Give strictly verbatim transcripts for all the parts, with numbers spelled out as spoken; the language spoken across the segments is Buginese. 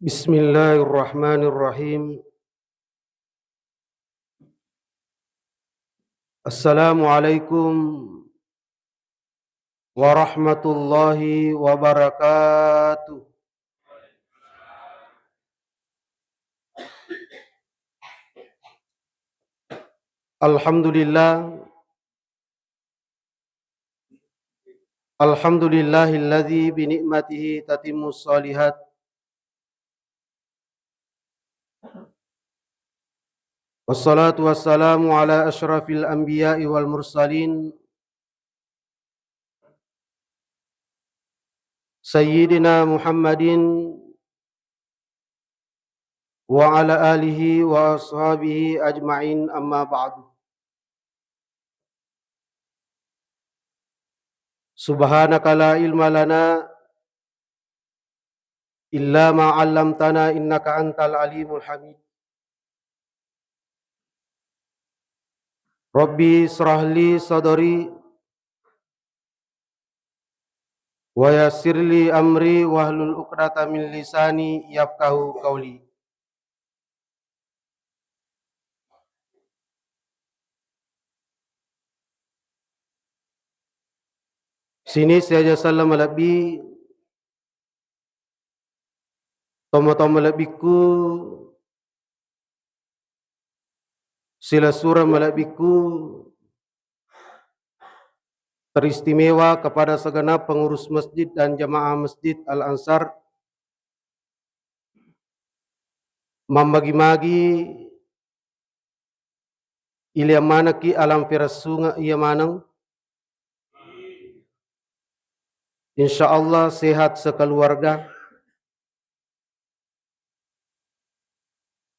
Bismillahirrahmanirrahim. Assalamualaikum warahmatullahi wabarakatuh. Alhamdulillah. Alhamdulillahilladzi bi ni'matihi tatimmus shalihat. Wassalatu wassalamu ala asyrafil anbiya'i wal mursalin, Sayyidina Muhammadin wa ala alihi wa ashabihi ajma'in, amma ba'du. Subhanaka la ilma lana illa ma 'allamtana innaka antal alimul hamid. Rabbi israh li sadri wa yassir li amri wahlul 'uqdatam min lisani yafqahu qawli. Sining siaja selleng malebbi, tomatoa malebbikku, silessureng malebbikku, teristimewa kepada segenap pengurus masjid dan jamaah Masjid Al Ansar, mammagi-magi ileang manekki alam firessunge iya maneng. Insya Allah sehat sekeluarga.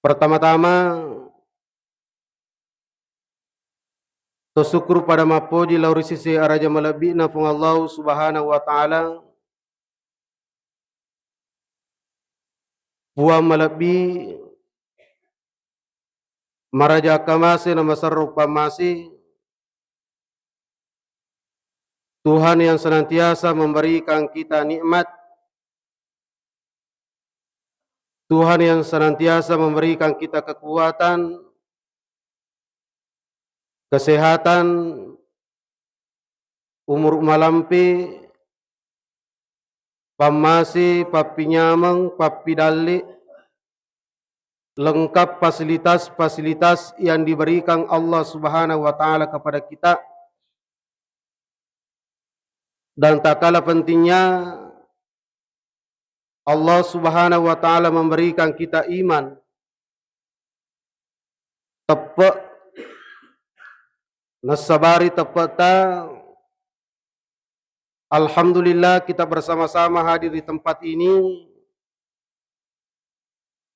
Pertama-tama, to sukkuru pada mappoji lao ri sese araja malebbi'na Puang Allahu Subhanahu wa Ta'ala, Puang malebbi, maraja akkamase na maserro pammase, Tuhan yang senantiasa memberikan kita nikmat, Tuhan yang senantiasa memberikan kita kekuatan, kesehatan, umur malampe, pammase, pappinyameng, pappidalle, lengkap fasilitas-fasilitas yang diberikan Allah Subhanahu wa Ta'ala kepada kita. Dan tak kalah pentingnya, Allah Subhanahu wa Ta'ala memberikan kita iman, teppe', nassabari teppe'ta. Alhamdulillah, kita bersama-sama hadir di tempat ini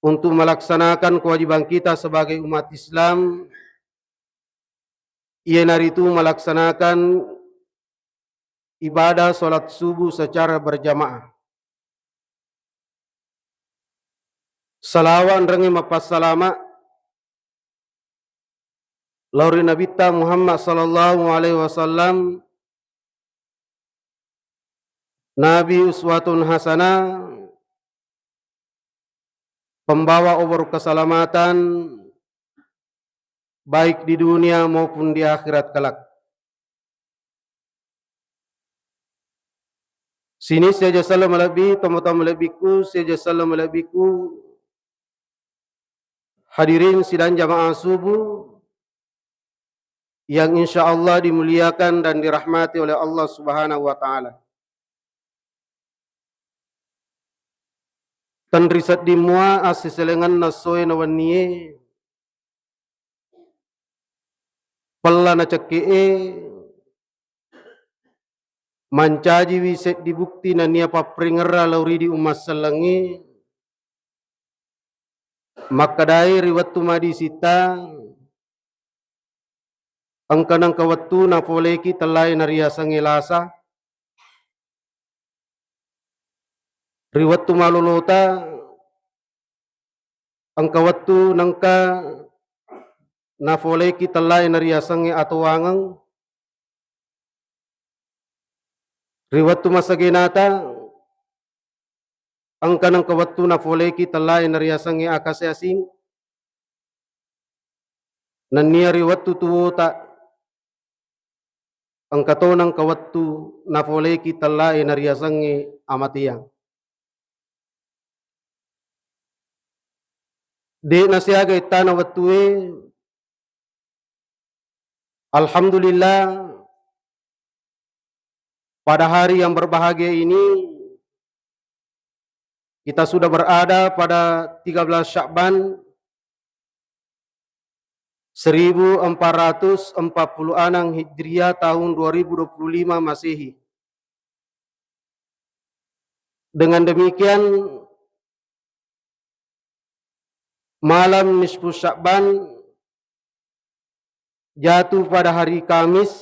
untuk melaksanakan kewajiban kita sebagai umat Islam, iyanaritu melaksanakan ibadah salat subuh secara berjamaah. Salawa enrengnge mappassalama lao ri Nabitta Muhammad sallallahu alaihi wasallam, Nabi uswatun hasanah, pembawa obor keselamatan, baik di dunia maupun di akhirat kelak. Sining siaja selleng malebbi, tomatoa malebbikku, siaja selleng malebbikku, hadirin sidang jamaah subuh yang insya Allah dimuliakan dan dirahmati oleh Allah Subhanahu wa Ta'ala. Tenri sedding mua assiselengenna essoe na wennie, pella na cekke'e, mancajiwi seddi bukti nennia papparingerra lao ri idi umma sellengnge, makkedae ri wettu madisita, engka nengka wettu nafoleki tellae nariasengnge lasa, ri wettu malolota, engka wettu nengka nafoleki tellae nariasengnge atowangeng, ri wettu masagenata, Engka nengka wettu nafoleki tellae nariasengnge akase asing. Nennia ri wettu tuwota, engka to nengka wettu nafoleki tellae nariasengnge amateang. De' nasiaga ettana wettue. Alhamdulillah, pada hari yang berbahagia ini, kita sudah berada pada tiga belas Sya'ban seribu empat ratus empat puluh enam Hijriah tahun dua ribu dua puluh lima Masehi. Dengan demikian, malam nisfu Sya'ban jatuh pada hari Kamis,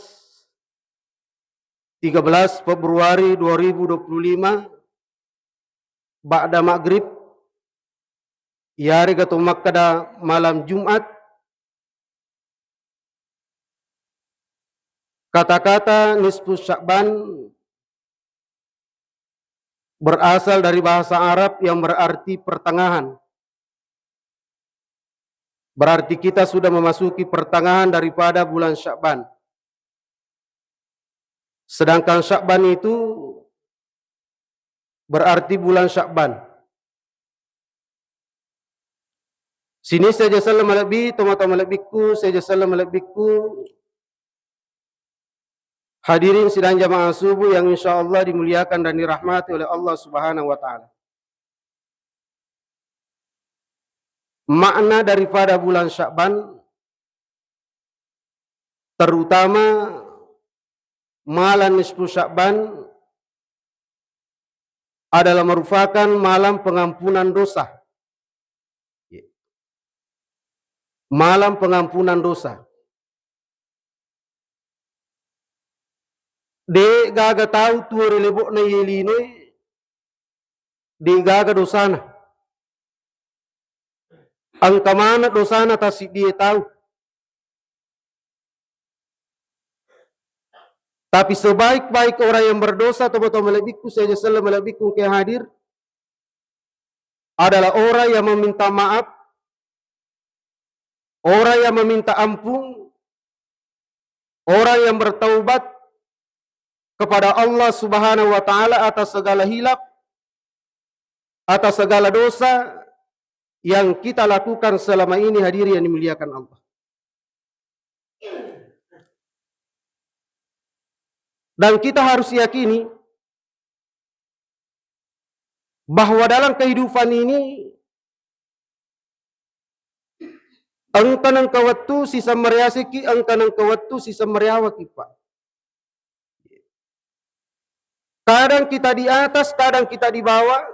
tiga belas Februari dua ribu dua puluh lima, ba'da maghrib, iyarega to makkeda malam Jumat. Kata-kata nisfu Sya'ban berasal dari bahasa Arab yang berarti pertengahan. Berarti kita sudah memasuki pertengahan daripada bulan Sya'ban. Sedangkan Sya'ban itu berarti bulan Sya'ban. Sining siaja selleng malebbi, tomatoa malebbikku, siaja selleng malebbikku, hadirin sidang jamaah subuh yang insya Allah dimuliakan dan dirahmati oleh Allah Subhanahu wa Ta'ala. Makna daripada bulan Sya'ban, terutama malam nisfu Sya'ban, adalah merupakan malam pengampunan dosa. Malam pengampunan dosa. De' gaga tau tuo ri lebo'na iye linoe, de' gaga dosana. Engka maneng dosana tassiddie tau. Tapi sebaik-baik orang yang berdosa, tomatoa malebbikku, siaja selleng malebbikku engkae hadir, adalah orang yang meminta maaf, orang yang meminta ampun, orang yang bertaubat kepada Allah Subhanahu wa Ta'ala atas segala hilaf, atas segala dosa yang kita lakukan selama ini, hadirin yang dimuliakan Allah. Dan kita harus yakini bahwa dalam kehidupan ini engka nengka wettu sisemmereasiki, engka nengka wettu sisemmereawaki, Pak. Kadang kita di atas, kadang kita di bawah,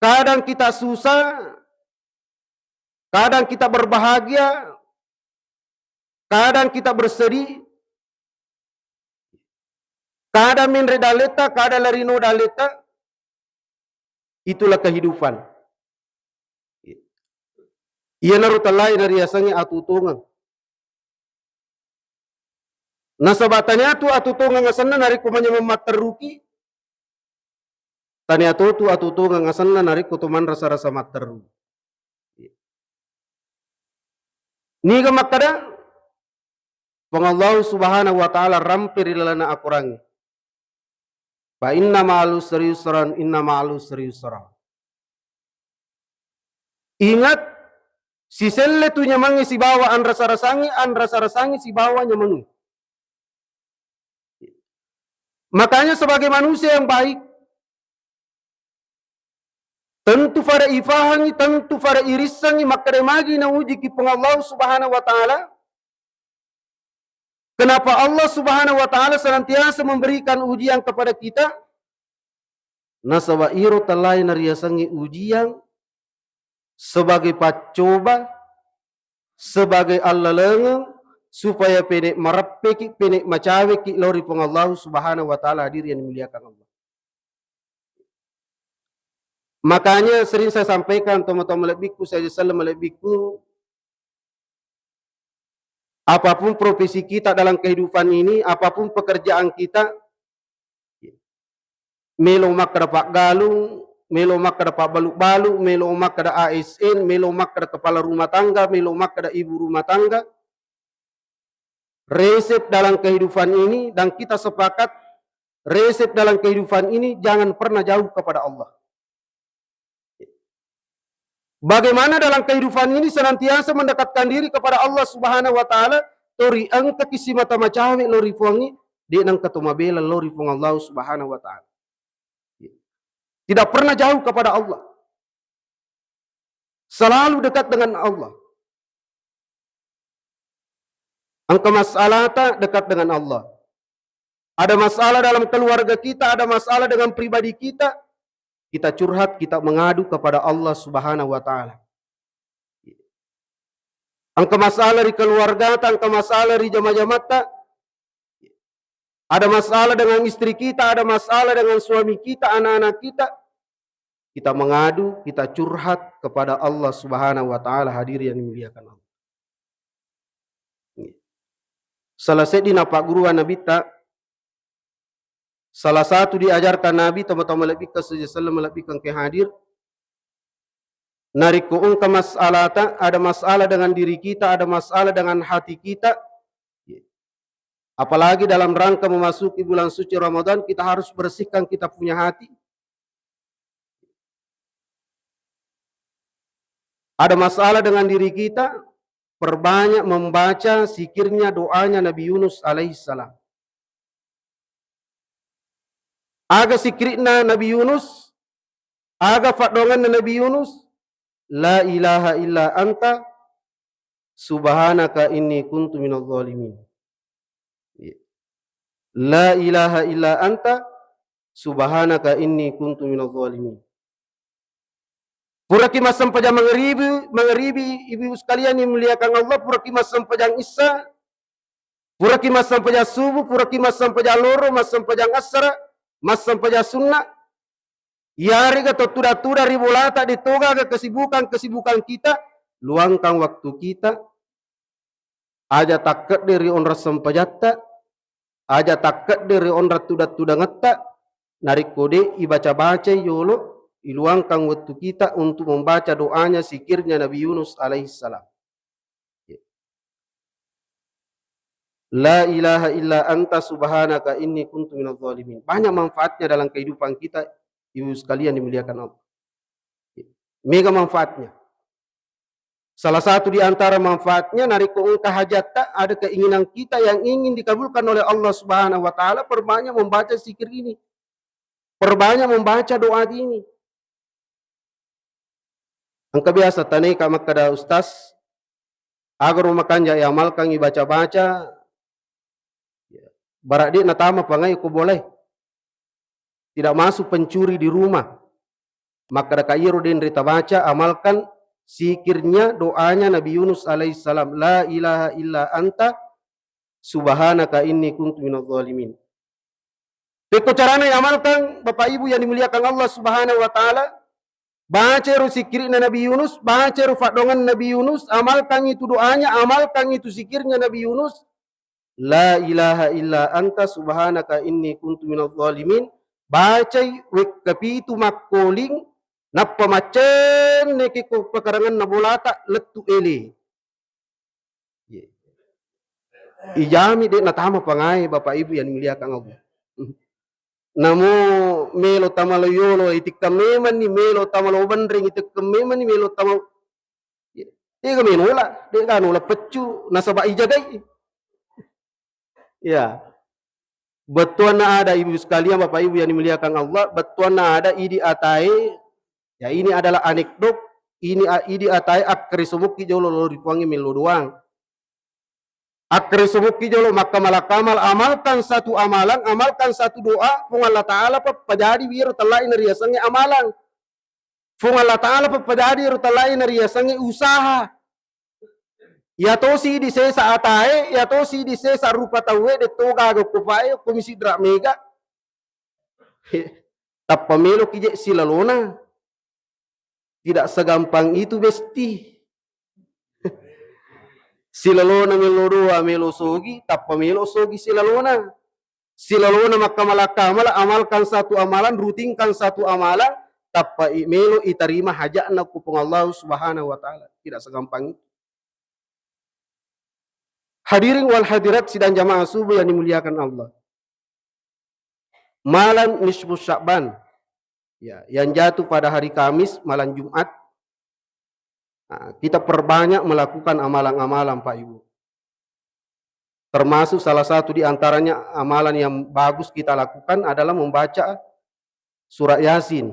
kadang kita susah, kadang kita berbahagia, kadang kita bersedih, kadang menre dalletta, kadang larino dalletta. Itulah kehidupan. Iyanaro tellae nariasengnge atutongeng. Nasaba taniatu atutongeng asenna narekko manyameng matteruki, taniatu tu atutongeng asenna narekko to manrasa-rasa matteru. Niga makkeda, Puang Allah Subhanahu wa Ta'ala rampe ri lalenna akorangnge. Fa inna ma'al usri yusran, inna ma'al usri yusra. Ingat, siselle tu nyamangnge sibawa anrasa-rasangnge, anrasa-rasangnge sibawa nyamangnge. Makanya sebagai manusia yang baik, tentu pada ifahangi, tentu pada irissengi makkeda magi naujiki Puang Allah Subhanahu wa Ta'ala. Kenapa Allah Subhanahu wa Ta'ala senantiasa memberikan ujian kepada kita? Nasaba iro tellae nariasengnge ujian sebagai paccoba, sebagai allalengeng, supaya pede mareppeki, pede macaweki lao ri Puang Allah Subhanahu wa Ta'ala, hadirin yang dimuliakan Allah. Makanya sering saya sampaikan, tomatoa malebbikku, siaja selleng malebbikku, apapun profesi kita dalam kehidupan ini, apapun pekerjaan kita, melo makkeda paggalung, melo makkeda pabbalu-balu, melo makkeda A S N, melo makkeda kepala rumah tangga, melo makkeda ibu rumah tangga. Resep dalam kehidupan ini, dan kita sepakat, resep dalam kehidupan ini jangan pernah jauh kepada Allah. Bagaimana dalam kehidupan ini senantiasa mendekatkan diri kepada Allah Subhanahu wa Ta'ala, tori engka ki simata macawe lao ri Puangnge, de nengka to mabela lao ri Puang Allah Subhanahu wa Ta'ala. Tidak pernah jauh kepada Allah. Selalu dekat dengan Allah. Engka masalahta, dekat dengan Allah. Ada masalah dalam keluarga kita, ada masalah dengan pribadi kita, kita curhat, kita mengadu kepada Allah Subhanahu wa Ta'ala. Engka masalah ri keluargata, engka masalah ri jama-jamatta, ada masalah dengan istri kita, ada masalah dengan suami kita, anak-anak kita, kita mengadu, kita curhat kepada Allah Subhanahu wa Ta'ala. Hadirin yang dimuliakan Allah, salah seddi napagguru Nabitta, salah satu diajarkan Nabi, tomatoa malebbikkang seddi selleng, malebbikkang ke hadir, narekko engka masalahta, ada masalah dengan diri kita, ada masalah dengan hati kita, apalagi dalam rangka memasuki bulan suci Ramadan, kita harus bersihkan kita punya hati. Ada masalah dengan diri kita, perbanyak membaca zikirnya, doanya Nabi Yunus alaihissalam. Aga zikirna Nabi Yunus, aga paddoangenna Nabi Yunus, "La ilaha illa anta, subhanaka inni kuntu minadh dhalimin." La ilaha illa anta, subhanaka inni kuntu minadh dhalimin. Puraki massempajang mangaribi, mangaribi, ibu sekalian yang dimuliakan Allah, puraki massempajang Isya, puraki massempajang subuh, puraki massempajang loro, massempajang assara, massempajang sunna, iyarega to tuda-tuda ri bolata, de togaga kesibukan-kesibukan kita, luangkan waktu kita, aja takkedde ri onrang sempajatta, aja takkedde ri onrang tudang-tudangetta, narekko de ibaca-bacai yolo, iluangkan wettu kita untuk membaca doanya, zikirnya Nabi Yunus alaihissalam. La ilaha illa anta subhanaka inni kuntu minadh dhalimin. Banyak manfaatnya dalam kehidupan kita, ibu sekalian dimuliakan Allah. Mega manfaatnya. Salah satu di antara manfaatnya, narekko engka hajatta, ada keinginan kita yang ingin dikabulkan oleh Allah Subhanahu wa Ta'ala, perbanyak membaca zikir ini, perbanyak membaca doa ini. Engka biasa taneka makkeda, "Ustaz, agaro makanja iamalkan ibaca-baca, bara de natama pangai ko boleh." Tidak masuk pencuri di rumah. Makkeda ka iyaro denre tabaca, amalkan zikirnya, doanya Nabi Yunus alaihissalam, "La ilaha illa anta subhanaka inni kuntu minadh dhalimin." Pekko carana iamalkan, Bapak Ibu yang dimuliakan Allah Subhanahu wa Ta'ala, baca ero zikirna Nabi Yunus, baca ero paddoangenna Nabi Yunus, amalkan itu doanya, amalkan itu zikirnya Nabi Yunus, "La ilaha illa anta subhanaka inni kuntu minadh dhalimin." Bacai wekka pitu makkoling, nappa maccenneki ko pakaranganna bolata lettu ele. Ijami de natama pangai, Bapak Ibu yang dimuliakan Allah. Namo melo tama lo yolo, itikka memanni, melo tama lo benreng, itikka memanni, melo tama, tega menola, dega nola peccu, nasaba ijagai. Ya. Bettuanna ada, Ibu sekalian, Bapak Ibu yang dimuliakan Allah, bettuanna ada idi atae, ya, ini adalah anekdot, ini a-, idi atae akkere somokki jolo lo ri Puangnge mello doang. Akkere somokki jolo makkamala-kamal, amalkan satu amalan, amalkan satu doa, Puang Allah Ta'ala pappajadi wiro tellai nariasengnge amalan. Puang Allah Ta'ala pappajadi ro tellai nariasengnge usaha. Iya tosi idi sesa atae, iya tosi idi sesa rupa tauwe, de togaga ko pae, ko misidra mega. Tappa meloki je silalona. Tidak segampang itu, Besti. Silalona melo doa, melo sogi, tappa melo sogi silalona. Silolona makkamala-kamala, amalkan satu amalan, rutinkan satu amalan, tappa i-, melo itarima haja'na ku Puang Allah Subhanahu wa Ta'ala. Tidak segampang itu. Hadirin wal hadirat sidang jamaah subuh yang dimuliakan Allah. Malam nisfu Sya'ban, ya, yang jatuh pada hari Kamis, malam Jumat, nah, kita perbanyak melakukan amalan-amalan, Pak Ibu. Termasuk salah satu di antaranya amalan yang bagus kita lakukan adalah membaca surat Yasin.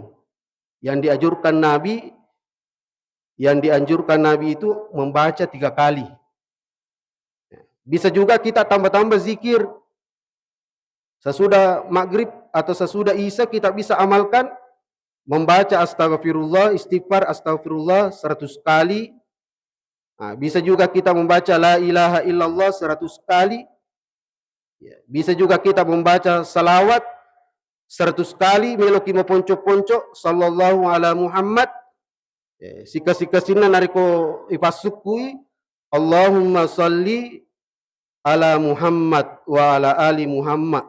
Yang dianjurkan Nabi, yang dianjurkan Nabi itu membaca tiga kali. Bisa juga kita tambah-tambah zikir. Sesudah maghrib atau sesudah isya kita bisa amalkan membaca astagfirullah, istighfar, astagfirullah seratus kali. Nah, bisa juga kita membaca la ilaha illallah seratus kali. Ya, bisa juga kita membaca salawat seratus kali, meloki maponco-ponco, sallallahu ala Muhammad. Eh, sika-sikasinna narekko ipassukkui, Allahumma salli ala Muhammad wa ala ali Muhammad.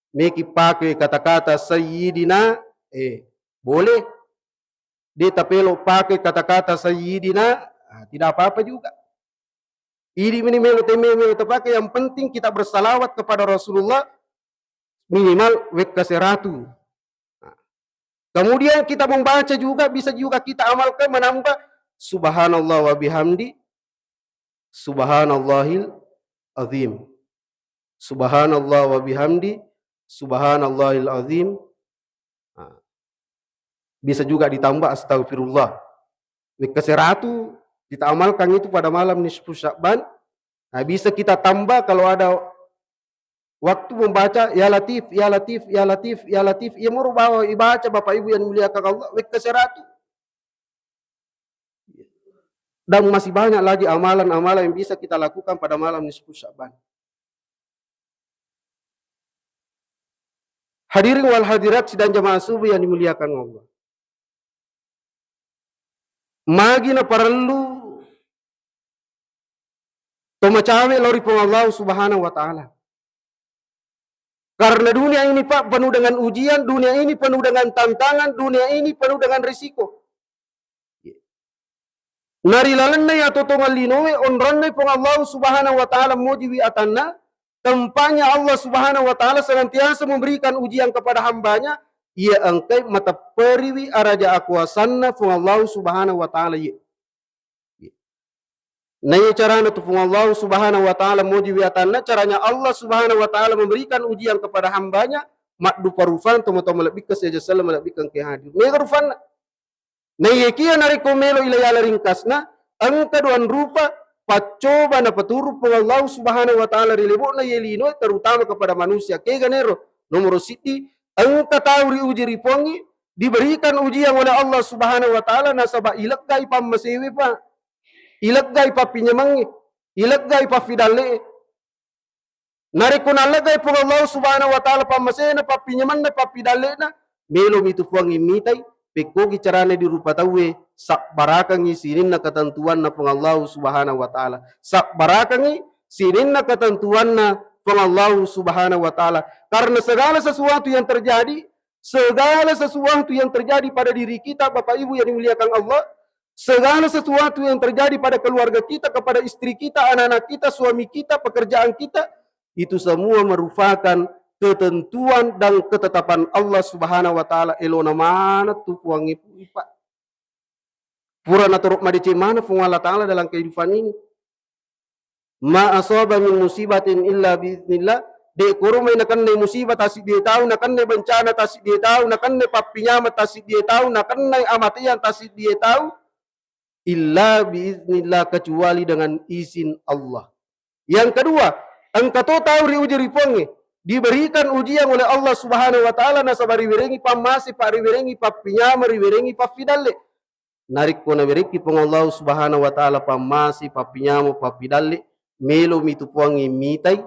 Meki pake kata-kata sayyidina, eh, boleh. De tapelo pake kata-kata sayyidina, ah, tidak apa-apa juga. Idi mini melo teme melo tapake, yang penting kita bersalawat kepada Rasulullah minimal wekka seratu. Nah, kemudian kita membaca juga, bisa juga kita amalkan menambah subhanallah wa bihamdi, subhanallahil azim. Subhanallah wa bihamdi, subhanallahil azim. Nah, bisa juga ditambah astagfirullah. Wekka seratu kita amalkan itu pada malam nisfu Sya'ban. Nah, bisa kita tambah kalau ada waktu membaca ya Latif, ya Latif, ya Latif, ya Latif. Iya moro bawa ibaca Bapak Ibu yang dimuliakan Allah, wekka seratu. Dan masih banyak lagi amalan-amalan yang bisa kita lakukan pada malam nisfu Sya'ban. Hadirin wal hadirat sidang jamaah subuh yang dimuliakan Allah. Magi na parellu to macawe lao ri Puang Allah Subhanahu wa Ta'ala. Karena dunia ini, Pak, penuh dengan ujian, dunia ini penuh dengan tantangan, dunia ini penuh dengan risiko. Nari lalenna iya totongeng linoe, onronna Puang Allah Subhanahu wa Ta'ala mojiwi atanna, tempatnya Allah Subhanahu wa Ta'ala senantiasa memberikan ujian kepada hambanya, iya engkai matepperiwi araja akuasanna Puang Allah Subhanahu wa Ta'ala, iya. Naiya carana tu Puang Allah Subhanahu wa Ta'ala moji wiatanna, caranya Allah Subhanahu wa Ta'ala memberikan ujian kepada hambanya, maddupa rufang tomatoa malebbikkang siaja selleng malebbikkang ke hadir. Mega rufanna. Naiyakia narekko melo ila yala ringkasna, engka duang rupa paccoba napaturu Puang Allah Subhanahu wa Ta'ala ri lebo'na ye linoe, terutama kepada manusia. Kega nero? Nomoro siddi, engka tau riuji ri Puangnge, diberikan ujian oleh Allah Subhanahu wa Ta'ala, nasaba ileggai pammasewe, Pak. Ileggai pappinyamengnge, ileggai paffidalle'e. Narekko nalleggai Puang Allah Subhanahu wa Ta'ala pammasena, pappinyamenna, paffidalle'na, melomi tu Puangnge mitai, pekkogi carana di rupa tauwe, sabbarakengngi sininna ketentuanna Puang Allah Subhanahu wa Ta'ala. Sabbarakengngi sininna ketentuanna Puang Allah Subhanahu wa Ta'ala. Karena segala sesuatu yang terjadi, segala sesuatu yang terjadi pada diri kita, Bapak Ibu yang dimuliakan Allah, segala sesuatu yang terjadi pada keluarga kita, kepada istri kita, anak-anak kita, suami kita, pekerjaan kita, itu semua merupakan ketentuan dan ketetapan Allah Subhanahu wa Ta'ala. Elona maneng tu Puangnge, Pak. Pura natoro madeceng maneng Puang Allah Ta'ala dalam kehidupan ini. Ma asaba min musibatin illa biiznillah. De koro mai nakennai musibah tassiddie tau, nakennai bencana tassiddie tau, nakennai pappinyameng tassiddie tau, nakennai amateang tassiddie tau, illa biiznillah, kecuali dengan izin Allah. Yang kedua, engka to tau riuji ri Puangnge, diberikan ujian oleh Allah Subhanahu wa Ta'ala, nasaba riwerengngi pammase, Pak, riwerengngi pappinyameng, riwerengngi paffidalle. Narekko nawerekki Puang Allah Subhanahu wa Ta'ala pammase, pappinyameng, paffidalle, melomi tu Puangnge mitai,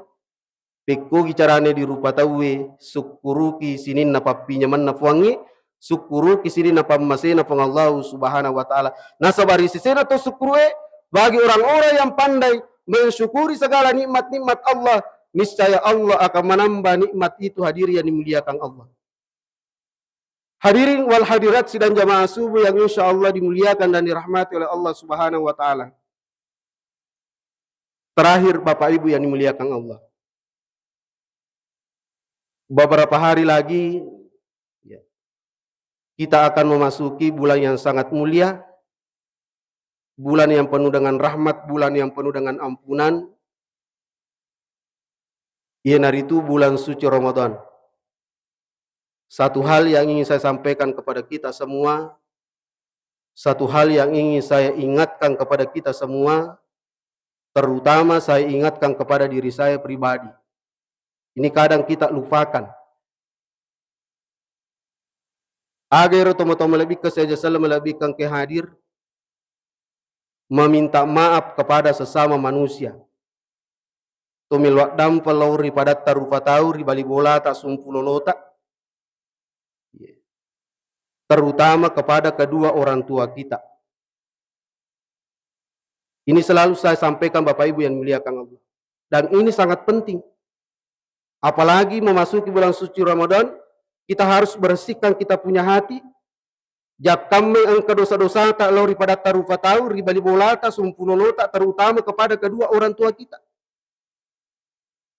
pekkogi carane di rupa tauwe, sukkuruki sininna pappinyamenna Puangnge, sukkuruki sininna pammasena Puang Allah Subhanahu wa Ta'ala. Nasaba ri sesena to sukkurue, bagi orang-orang yang pandai mensyukuri segala nikmat-nikmat Allah, niscaya Allah akan menambah nikmat itu, hadirin yang dimuliakan Allah. Hadirin wal hadirat sidang jamaah subuh yang insya Allah dimuliakan dan dirahmati oleh Allah Subhanahu wa Ta'ala. Terakhir, Bapak Ibu yang dimuliakan Allah, beberapa hari lagi, ya, kita akan memasuki bulan yang sangat mulia, bulan yang penuh dengan rahmat, bulan yang penuh dengan ampunan, iyanaritu bulan suci Ramadan. Satu hal yang ingin saya sampaikan kepada kita semua, satu hal yang ingin saya ingatkan kepada kita semua, terutama saya ingatkan kepada diri saya pribadi. Ini kadang kita lupakan. Aga ero tomatoa malebbikkang siaja selleng malebbikkang ke hadir, meminta maaf kepada sesama manusia. To meloaddampa lao ri padatta rupa tau, ri bali bolata, sumpu lolota, terutama kepada kedua orang tua kita. Ini selalu saya sampaikan, Bapak Ibu yang dimuliakan Allah. Dan ini sangat penting. Apalagi memasuki bulan suci Ramadan, kita harus bersihkan kita punya hati. Jakkammai engka dosa-dosata lao ri padatta rupa tau, ri bali bolata, sumpu lolota, terutama kepada kedua orang tua kita.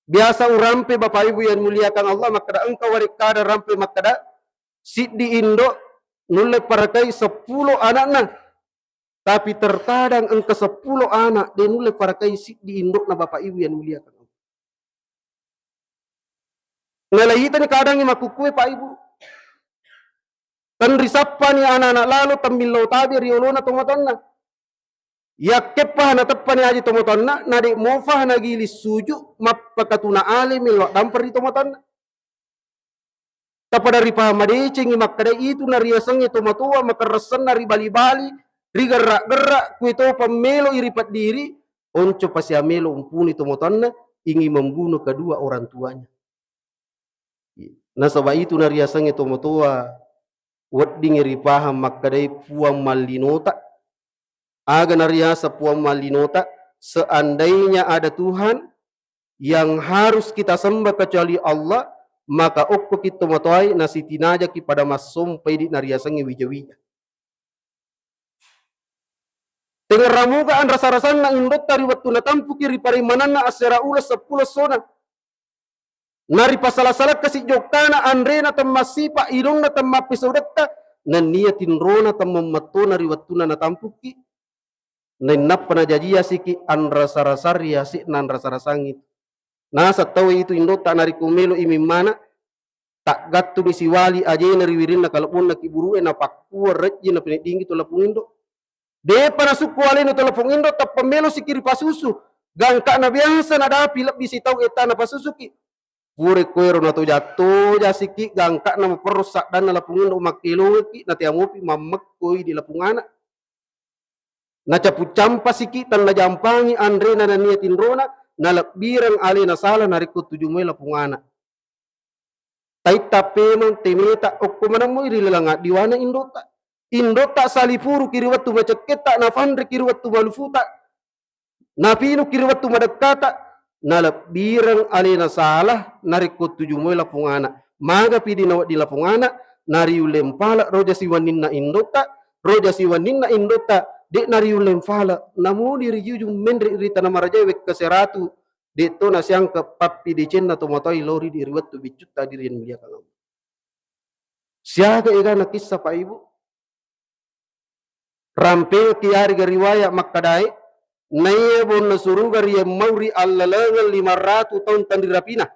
Biasa urampe, Bapak Ibu yang dimuliakan Allah, makkeda engka warekkada rampe makkeda, siddi indo nulle parakai seppulo anakna. Tapi terkadang engka seppulo anak de nulle parakai siddi indokna, Bapak Ibu yang dimuliakan Allah. Nalaitani kadangngi makkukkue, Pak Ibu. Tenrisappani anak-anak lalo temmillau tabe ri olona tomatoanna. Yakkeppa nateppani aji tomatoanna, nadek mofa nagiling suju mappakatuna ale mellau dampeng ri tomatoanna. Tapada ripahang madecengngi makkeda itu nariasengnge tomatoa makerressenna ri bali-bali, ri gerra-gerra, kue topa meloi ripeddiri, onco pasiamelo umpuni tomatoanna, ingin membunuh kedua orang tuanya. Nasaba itu nariasengnge tomatoa weddingngi ripahang makkedai puang mallinota. Aga nariaseng puang mallinota? Seandainya ada Tuhan yang harus kita sembah kecuali Allah, maka okkoki tomatoae nasitinajaki pada massompa idi nariasengnge wija-wija. Tengnga ramuga anrasa-rasanna indotta ri wettu natampuki ri paremananna assera uleng seppulo essona. Naripasala-salakka sijokkana anrena temmassipa, inunna temmappesaudetta, nennia tinrona temmammettona ri wettunna natampukki. Nainnappa najajiasiki anrasa-rasang ri ase'na anrasa-rasangngi. Naseng tauwe itu indotta narekko meloi mimmana, taggattuni siwali ajena ri wirinna kalebbonna kiburu'e, napakkua rejji napeneddingi to lapung indo. Depa nasukku alena to lapung indo, tappa melosiki ripasusu. Gangka'na biasa nadapi lebbi sitau ettana pasusuki. Pura koero natojang-tojang siki gangka'na maperro saddanna lapung indo makkelongekki, natea mopi mammekkoi di lapung ana. Nacapu-campa siki tennajampangi anrena nennia tinrona, nalebbireng alena sala narekko tuju moi lapung ana. Taitta pemeng temeta okko manemmoi ri laleng addiwana indotta. Indotta salipuruki ri wettu macekketta, nafanreki ri wettu malufuta, napinuki ri wettu madekkata, nalebbireng alena sala narekko tuju moi lapung ana. Magapi di nawedding lapung ana, nariulleng pale roja siwenninna indotta, roja siwenninna indotta, de nariulleng pale, namuni rijujung menre ri tana marajae wekka seratu, de to nasiangke pappidecenna tomatoae lao ri di ri wettu biccutta diri yang muliakan Allah. Siaga egana kissa, Pak Ibu? Rampengekki yarega riwaya makkedae, naiya bonna suruga riemmau ri allalengeng lima ratu taung tanrirapina.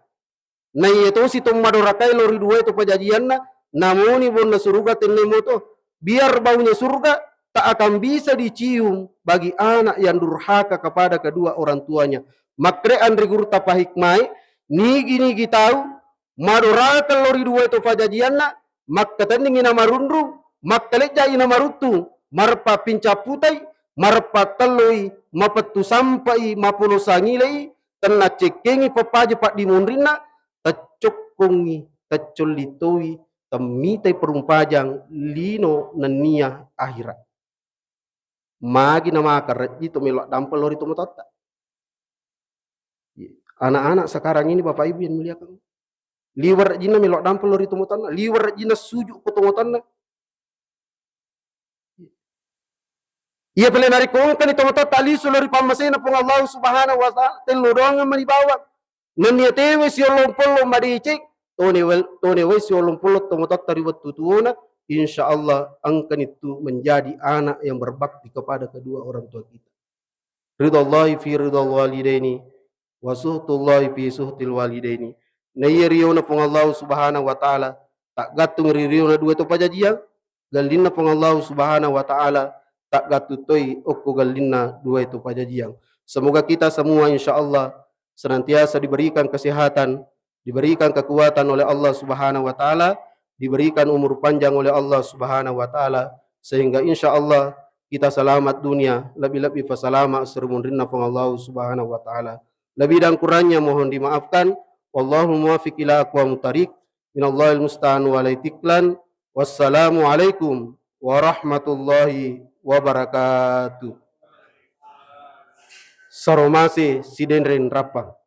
Naiya tosi to madorakae lao ri duae to pajajianna, namuni bonna suruga tennemo to. Biar baunya surga tak akan bisa dicium bagi anak yang durhaka kepada kedua orang tuanya. Makkeda anre gurutta pahikmae, nigi-nigi tau madoraka lao ri duae to pajajianna, makkatenningi namarunrung, makkalejjai namaruttung, mareppa pincapputai, mareppa telloi, mapettu sampai, mapolo sangilei, tennaccekkengi pappaja paddimonrinna, teccokkongi, teccolli toi, temmitai perumpajang lino nennia akhirat. Magi namaka rejji to melo addampeng lao ri tomatoatta. Anak-anak sekarang ini, Bapak Ibu yang muliakan, liwar jinna melo dampeng lao ri tomatoanna, liwar jinna suju ko tomatoanna. Iya pale narekko engkani tomatoatta lisu lao ri pammasena Puang Allah Subhanahu wa Ta'ala, tello doang mani bawang. Nennia tewe siolong-polong madeceng, tone wel-, tone wai siolong-polong tomatoatta ri wettu tuona, insya Allah engkani tu menjadi anak yang berbakti kepada kedua orang tua kita. Ridallahi fi ridal walidaini, wa suhtullahi fi suhtil walidaini. Naiya riona Puang Allah Subhanahu wa Ta'ala, taggattung ri riona dua to pajajiang, gallinna Puang Allah Subhanahu wa Ta'ala, taggattung toi okko gallinna dua to pajajiang. Semoga kita semua, insya Allah, senantiasa diberikan kesehatan, diberikan kekuatan oleh Allah Subhanahu wa Ta'ala, diberikan umur panjang oleh Allah Subhanahu wa Ta'ala, sehingga insya Allah kita selamat dunia, lebih-lebih fa selamat ri munrinna Puang Allah Subhanahu wa Ta'ala. Lebih dan kurangnya mohon dimaafkan. Wallahul muwaffiq ila aqwamit thariq. Minallahil musta'an wa alaihi tiklan. Wassalamualaikum warahmatullahi wabarakatuh. Saromase sidenreng rappang.